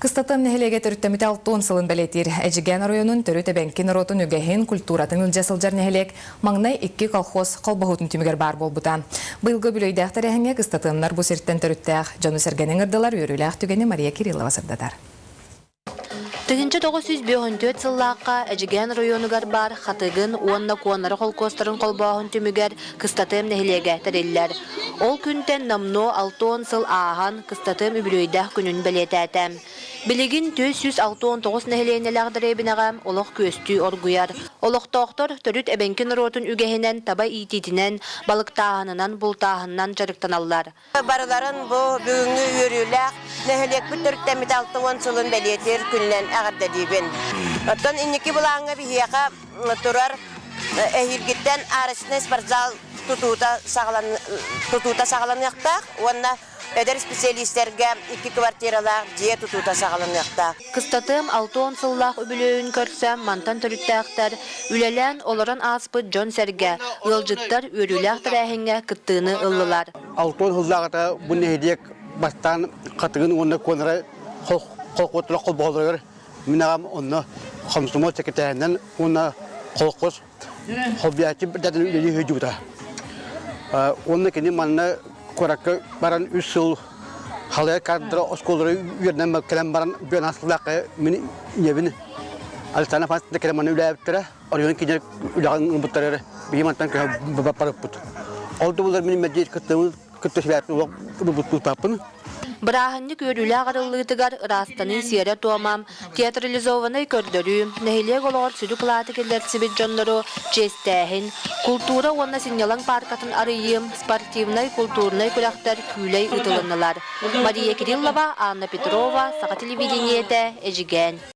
Кыстатыам нэһилиэгэ төрүттэммитэ 60 сылын бэлиэтиир. Эдьигээн оройуонун төрүт эбэҥки норуотун үгэһин, культуратын илдьэ сылдьар нэһилиэк маҥнай икки колхоз холбоһуутун түмүгэр баар буолбута. Быйылгы үбүлүөйдээх тэрээһиҥҥэ кыстатыамнар бу сиртэн төрүттээх дьону-сэргэни ыҥырдылар, үөрүүлээх түгэни Мария Кириллова сырдатар. 1954 сыллаахха Эдьигээн оройуонугар баар Хатыгын уонна Куонара холкуостарын холбооһун түмүгэр Кыстатыам нэһилиэгэ тэриллэр. Ол күнтэн номнуо 60 сыл ааһан, Кыстатыам үбүлүөйдээх күнүн бэлиэтээтэ. Билигин 469 нэһилиэнньэлээх дэриэбинэҕэ олох күөстүү оргуйар. Олохтоохтор төрүт эбэҥки норуотун үгэһинэн таба иитиитинэн, балыктааһынынан, бултааһынынан дьарыктаналлар. Барыларын бу бүгүҥҥү үөрүүлээх нэһилиэкпит төрүттэммит 60 сылын бэлиэтиир күнүнэн эҕэрдэлиибин. Оттон инники былааҥҥа биһиэхэ турар эһиилгиттэн арочный спортзал тутуута тутуута саҕаланыахтаах уонна эдэр специалистэргэ икки квартиралаах дьиэ тутуута саҕаланыахтаах. Кыстатыам 60 сыллаах үбүлүөйүн көрсө мантан төрүттээхтэр, үлэлээн олорон ааспыт дьон-сэргэ, ыалдьыттар үөрүүлээх тэрээһиҥҥэ кыттыыны ыллылар. 60 сыллааҕыта бу нэһилиэк бастаан Хатыгын уонна Куонара холкуоттара холбоһоллоругар мин аҕам онно комсомол сэкирэтээринэн уонна колхоз холбуйааччы датын үлэлии сылдьыбыта. Уонна кини манна куоракка баран үс сыл халыйар кадрдара оскуолалары үөрэнэн кэлэн баран бүөн сыллаахха мин ийэбин Александр Афанасьевна кэлэн манна үлэлээбиттэрэ. Оройуон киинигэр үлэҕэ ыҥырбыттар эрэ биһи мантан көһө барыппыт. Ол да буоллар мин мэлдьи кыттыбын кытта сибээппин олох ылбыппын. Бырааһынньык үөрүүлээх арыллыытыгар ыраастаныы сиэрэ-туома, театрализованнай көрдөрүү, нэһилиэк олоҕор сүдү кылааты киллэрсибит дьоннору чиэстээһин, култуура уонна сынньалаҥ пааркатын арыйыы, спортивнай, култуурунай күрэхтэр күүлэй ыытылыннылар. Мария Кириллова, Анна Петрова, Саха телевидениетэ, Эдьигээн.